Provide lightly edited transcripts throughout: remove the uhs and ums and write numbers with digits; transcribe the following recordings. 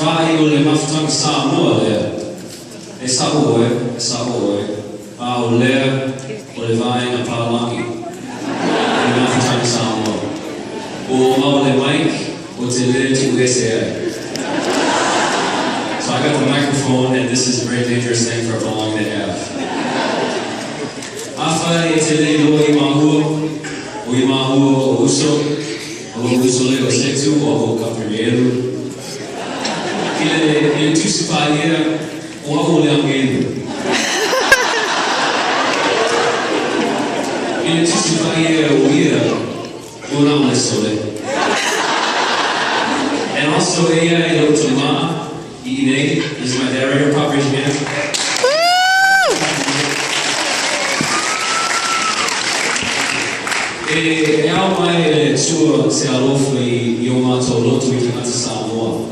Faaiu o le mafutaga Samoa lea. E sa'o ʻoe, e sa'o ʻoe, a o lea o le vaega palagi i le mafutaga Samoa. Ua ou maua le mic ou te lē tuuese ai. So I got the microphone and this is a very dangerous thing for a palagi to have. Afai e te le iloa i māua, o i māua o uso, o lo'u uso lea o Setu, o a'u o Kaperielu. I le Tusi Paia, o a'u o le agelu. I le Tusi Paia o ia, ua na o le sole. And also eia i lo'u tamā i inei, this is my dad right here, pop, raise your hand. E ao mai e le Atua se alofa i o matou loto i tagata Samoa.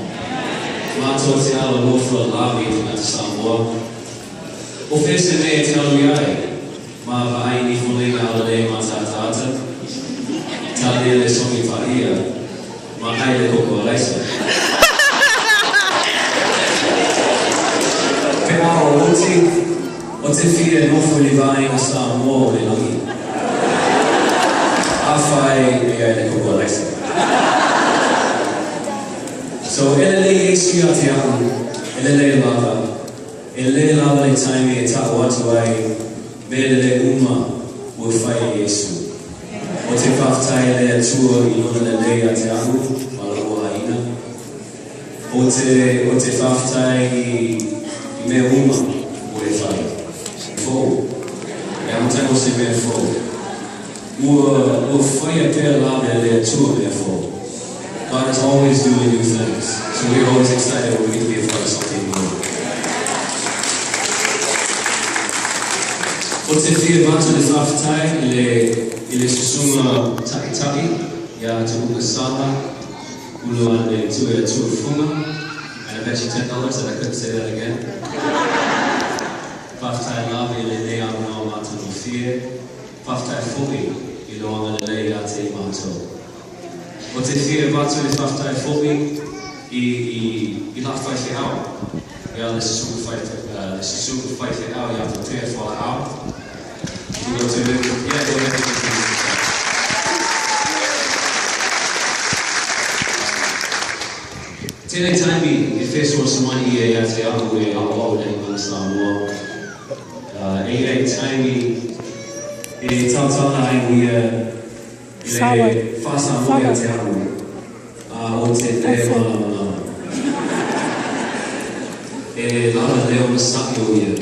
Matou te alolofa lava i tagata Samoa. O fea se mea e te alu i ai? Ma vaai nifolega alalei ma ataata, talia le sogi paia, ma ai le koko alaisa. Pe a o oti, o te fia e nofo i le vaega Samoa o le lagi. Afai e ai le koko alaisa. So, e lelei Iesu ia te a'u, e lelei lava, e lelei lava le taimi e ta'u atu ai mea lelei uma ua fai e Iesu. O te faafetai e le Atua i lona lelei ia te a'u ma lo'u aiga. O te, o te faafetai i, i mea uma ua e fai. Fou. E amataga o se mea fou. Ua, ua faia pea lava e le Atua mea fou. God is always doing new things. So we are always excited when we get to be a part of something new. O te fia avatu le faafetai i le, i le susuga Ta'ita'i ia Te Uka Sala, ulu ane tue Atua Funga, and I bet you $10 that I couldn't say that again. Faafetai lava i lenei avanoa matagofie, faafetai fo'i i lou agalelei ia te i matou. O te fia avatu le faafetai fo'i i i i la faifeau ia le susuga fai le susuga faifeau ia Potea Fualaau. You go to yeah, go ahead. Tēnei taimi e fesoasoani ia ia te a'u e aʻoaʻo nei i Samoa. E ia i taimi e tautala ai o ia i le wha-Samoa ia te a'u, a o te le malamalama. E lala leo masaʻi o ia,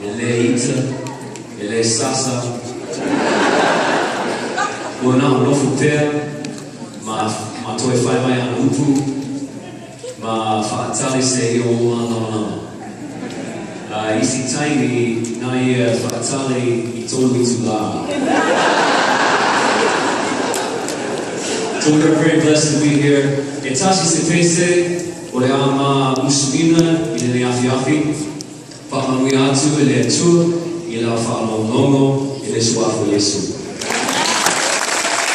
e le ita, e le sasa, ua na o nofo pea, ma, ma toe whai mai ana upu, ma whaatali se i o malamalama. A isi taimi na ia whaatali i tolu itulā. So we are very blessed to be here. E tasi se pese o le a ma usuina i lenei afiafi. Whaamanuia atu e le Atua i lau faalogologo i le Suafa o Iesu.